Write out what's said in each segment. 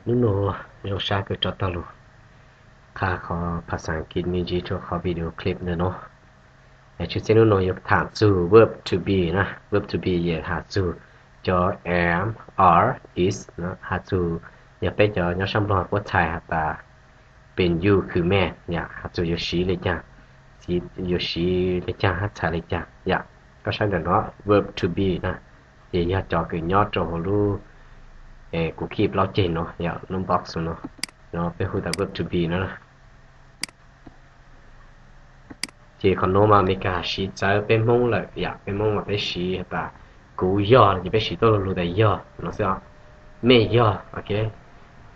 Hnub no zoo sab kawg rov tau los qha qhov phas xas As kiv me ntsis rau qhov video clip ntawm no. Tshwj xeeb hnub no yuav tham txug verb to be na. Verb to be yog has txug cov am, are, is, has txug yog peb cov nyob sab Nplog puab txhais has tas pes yuj khwv mej yom, has txug yuav siv le caag, yuav siv le caag hab txhais le caag yom. Koj saib ntawm no, verb to be na, ces yog cov kws nyob rau hauv lub, kuv khij plaub ceg no yom, lub box no, no peb hu tas verb to be no. Ces qhov nuav mas Amelikas siv txawv peb Hmoob lawm yom, peb Hmoob mas peb siv has tas kuv yog, ces peb siv tuab lu lug tas yog no xwb os. Mej yog,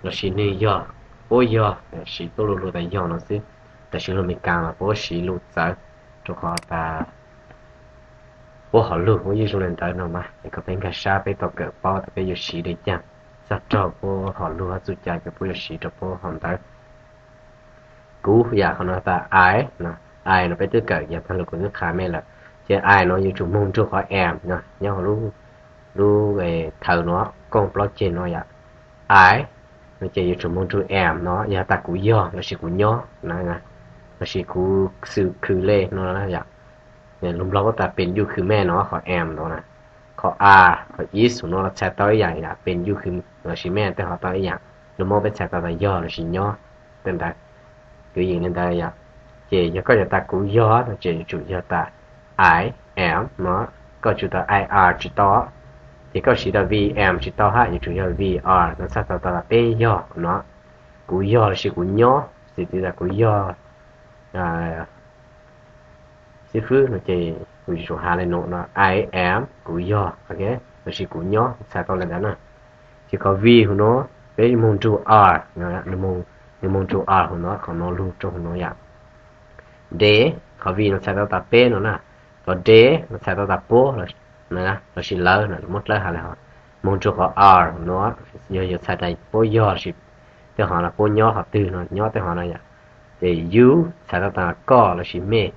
lossis nwg yog, puab yog, siv tuab lu lug tas yog no xwb. Tam sim lug Amelikas mas puab siv lug txawv, rau qhov tas puab hom lug puab yeej zoo le ntawd no mas, es kom peb nkag sab peb tau kawm paub tas peb yuav siv le caag, txag raug puab hom lug hab txuj cai kws puab yuav siv rau puab hom ntawd. Kuv yom, qhov no tas I, I no peb twb kawm yog taag lug kuv twb qha mej lawm. Ces I no yuav tsum moog nrug qhov am no nyob hauv lub, lub thawv no, kooj plaub ceg no yom. I no ces yuav tsum moog nrug am no, yog has tas kuv yog lossis kuv nyob na, lossis kuv xwm khwv le no yom. Lug Nplog puab tas pes yuj khwv mej no, qhov am no na. Qhov are, qhov is no los txhais tau ib yaam yom, pes yuj khwv lossis mej tej ho tau ib yaam. Lug Moob peb txhais tau tas yog lossis nyob tej ntawd, kwv yees le ntawd yom. Ces yog koj yuav tas kuv yog no ces yuav tsum yog tas I am no, koj tsum tas I are tsis tau. Ces koj siv tas we am tsis tau hab, yuav tsum yog we are no txhais tau tas peb yog no. Kuv yog lossis kuv nyob, xws tas kuv yog xib fwb no ces kuv yuav tsum has le nuav no, I am, kuv yog, lossis kuv nyob, txhais tau le ntawd na. Ces qhov we huv no, peb moog nrug are, nws moog nrug are huv no, qhov no lug rau huv no yom. They, qhov we no txhais tau tas peb no na, qhov they no txhais tau tas puab lossis lawv no, muab dlawb has le hov. Moog nrug qhov are no, yog yuav txhais tas puab yog lossis tej hov no, puab nyob qhov twg no, nyob tej hov no yom. Ces you txhais tau tas koj lossis mej,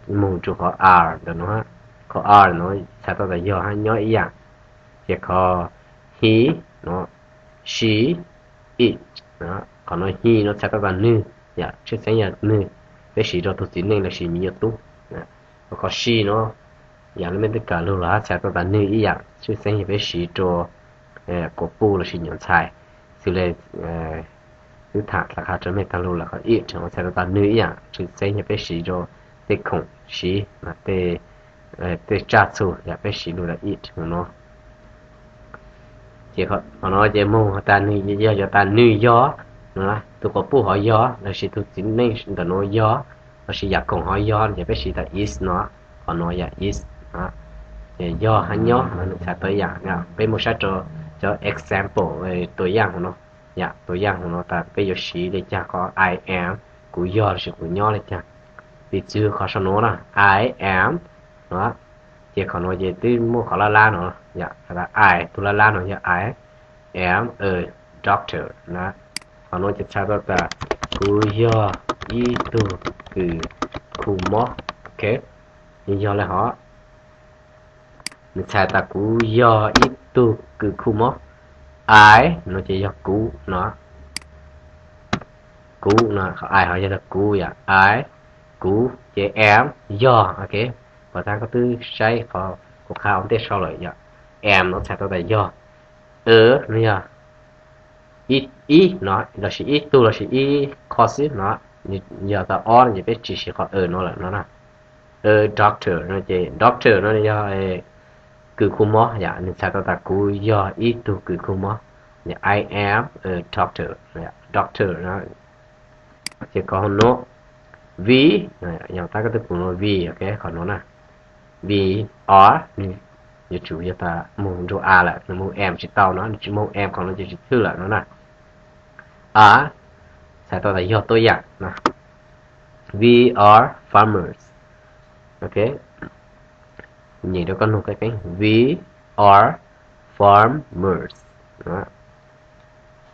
moog nrug qhov are ntawm no, qhov are no txhais tau tas yog hab nyob ib yaam. Ces qhov he no, she, it, qhov no he no txhais tau tas nwg yom, tshwj xeeb yog nwg, peb siv rau tug txiv neej lossis me nyuam tub. Qhov she no yog lub mej twb kawm lug los hab txhais tau tas nwg ib yaam, tshwj xeeb yog peb siv rau quas puj lossis nyuam ntxhais. Xws le wb tham tas qha rau mej taag lug lawm, qhov it no txhais tau tas nwg ib yaam, tshwj xeeb yog peb siv rau tej khoom siv, tej tsaj txhu yom, peb siv lug tas it no. Ces qhov no ces moog has tas nwg yog, yog tas nwg yog, tug quas puj hov yog, lossis tug txiv neej ntawm nuav yog, lossis yaam khoom hov yog, ces peb siv tas is no. Qhov no yog is, ces yog hab nyob no nws txhais tau ib yaam. Peb moog saib rau cov example, tua yaaj huv no, yaam tua yaaj huv no tas peb yuav siv le caag qhov I am, kuv yog lossis kuv nyob le caag. Piv txwv qhov sau nuav na, I am no, ces qhov nuav ces twb muaj qhov lab lab no, yog tas I, tug lab lab no yog I am a doctor na. Qhov nuav ces txhais tau tas kuv yog ib tug kws khu mob, ok. Nws yog le hov, nws txhais tas kuv yog ib tug kws khu mob. I no ces yog kuv no, kuv no, I hov yog kuv yom, I, kuv ces am yog, ok. Pom tas koj twb saib qhov kuv qha ua ntej sau lawm yom, am no txhais tau tas yog, a no yog ib no lossis ib tug lossis ib qho xwb no, yog tas ob no ces peb tsis siv qhov a no lawm no na. A doctor no ces doctor no yog kws khu mob yom, nws txhais tau tas kuv yog ib tug kws khu mob. I am a doctor, doctor no. Ces qhov huv nuav, we, yog tas koj twb pum nuav we, ok, qhov nuav na, we are, nws yuav tsum yog tas moog nrug are lawm, nws moog am tsis tau no, nws tsis moog am qhov no ces tsis thwj lawm no na. Are txhais tau tas yog tuab yaam no. We are farmers, ok. Kuv nyem rau koj nug keeb keeb, we are farmers.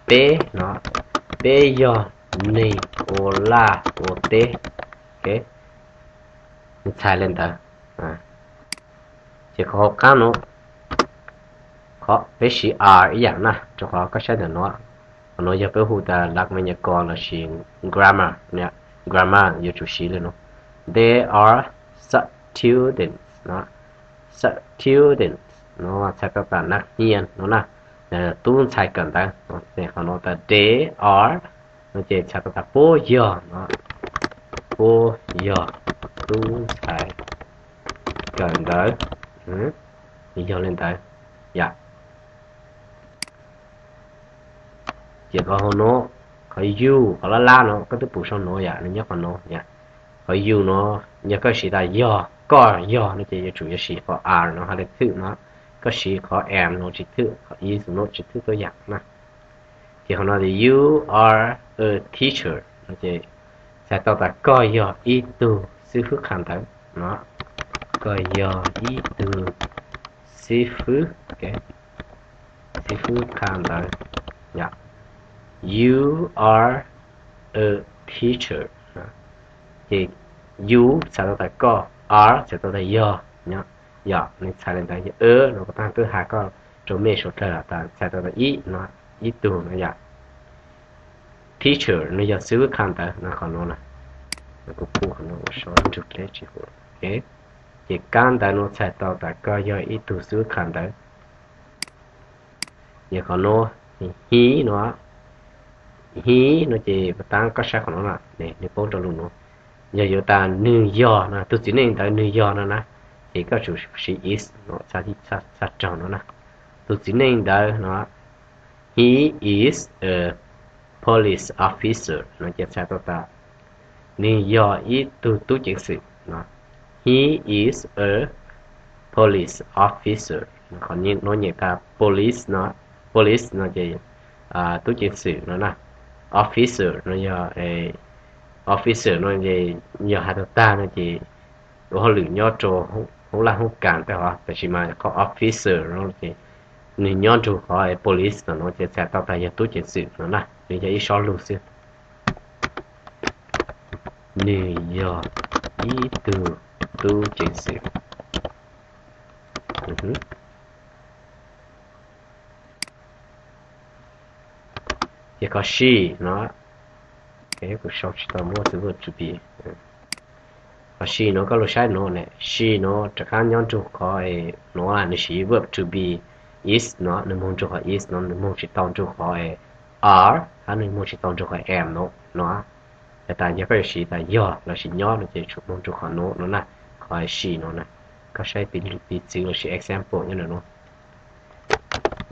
Peb no, peb yog neeg ua laj ua teb, ok. Nws txhais le ntawd. Ces qhov hauv qab no, qhov peb siv are ib yaam na, rau qhov koj saib ntawm no, Qhov no yog peb hu tas lab me nyuam ko lossis grammar, grammar yuav tsum siv li no. They are students no, students no txhais tau tas nab hia no na, tub ntxhais kawm ntawv. Qhov no tas they are no ces txhais tau tas puab yog no, puab yog tub ntxhais kawm ntawv, yog li ntawd yom. Ces qhov hauv no, qhov you, qhov lab lab no koj twb pum sau no yom, nws nyob qhov no yom. Qhov you no yog koj siv tas yog, koj yog no ces yuav tsum yuav siv qhov are no hais li thwj no, koj siv qhov am no tsis thwj, qhov is no tsis thwj tuab yam na. Ces qhov no tias you are a teacher no ces txhais tau tas koj yog ib tug xib fwb qha ntawv no, koj yog ib tug xib fwb, xib fwb qha ntawv. You are a teacher. Ces you txhais tau tas koj, are txhais tau tas yog, yog nws txhais li ntawd, yog a no kuv tab twb has koj rau mej suav dlawg tas txhais tau tas ib no, ib tug no yom. Teacher no yog xib fwb qha ntawv no, qhov no na, kuv pum qhov no ua sau nrug dleb tsis hu. Ces kab ntawv no txhais tau tas koj yog ib tug xib fwb qha ntawv. Yog qhov no, he no, he no ces tab koj saib qhov no na, nws poob rau lus no. Yog yuav tas nws yog no, tus txiv neej ntawd nws yog no na, ces koj tsum siv is no txhais raug no na. Tus txiv neej ntawd no, he is a police officer no ces txhais tau tas nws yog ib tug tub ceev xwm no. He is a police officer. Qhov no nyem tas police no, police no ces tub ceev xwm no na. Officer no yog, officer no ces yog hais tau tag no ces ua hauj lwm nyob rau hoob laj hoob kas tej hov, tab sis mas qhov officer no ces nws nyob nrug qhov police no no ces txhais tau tas yog tub ceev xwm no na, nws yog ib sob lug xwb. Nws yog ib tug tub ceev xwm. Ces qhov she no, kuv sau tsis tau muab xwb, qhov she no koj los saib no ne, she no rov qab nyob nrug qhov no, nws siv verb to be is no, nws moog nrug qhov is no, nws moog tsis tau nrug qhov are, hab nws moog tsis tau nrug qhov am no no. Yog tas yog koj yuav siv tas yog lossis nyob no ces tsum moog nrug qhov no no na, qhov she no na. Koj saib piv txwv lossis example nyob ntawm no.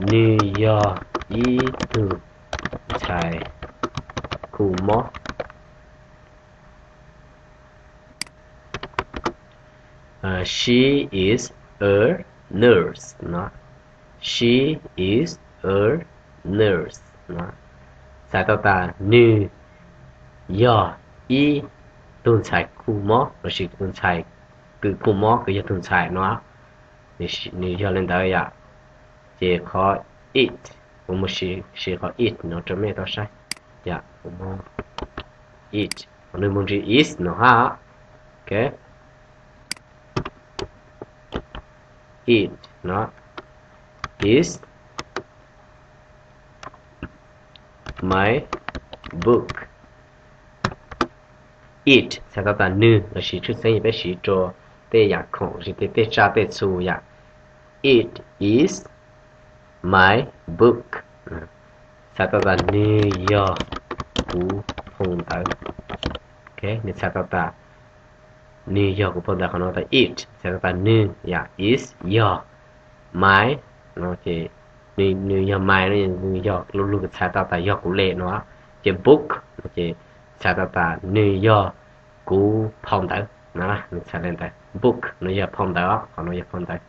Nws yog ib tug ntxhais khu mob. She is a nurse no. She is a nurse no. Txhais tau tas nws yog ib tug ntxhais khu mob lossis tus ntxhais kws khu mob kws yog tug ntxhais no. Nws yog li ntawd yom. Ces qhov it, kuv mus siv qhov it no rau mej tau saib. Yom, it, nws mus nrug is no hab. It no is my book. It txhais tau tas nwg, lossis tshwj xeeb yog peb siv rau tej yam khoom lossis tej tsaj tej txhu yom. It is my book. Txhais tau tas nwg yog kuv phau ntawv. Nwg txhais tau tas nwg yog kuv phau ntawv, qhov no tas it txhais tau tas nwg yom, is yog, my no ces nwg yog my no, nwg yog lu lug txhais tau tas yog kuv le no. Ces book no ces txhais tau tas nwg yog kuv phau ntawv no, nwg txhais le ntawd. Book no yog phau ntawv, qhov no yog phau ntawv.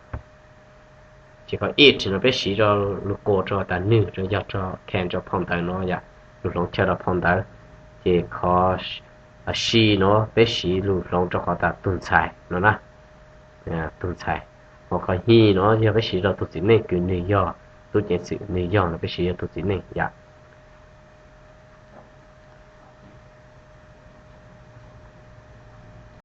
Ces qhov it no peb siv rau lug kuas rau tas nwg, rau yog rau can rau phau ntawv no yom, lug hloov chaw rau phau ntawv. Ces qhov she no peb siv lug hloov rau qhov tas tug ntxhais no na, tug ntxhais. Ho qhov he no yog peb siv rau tug txiv neej kws nwg yog tub ceev xwm, nwg yog no peb siv yog tug txiv neej yom.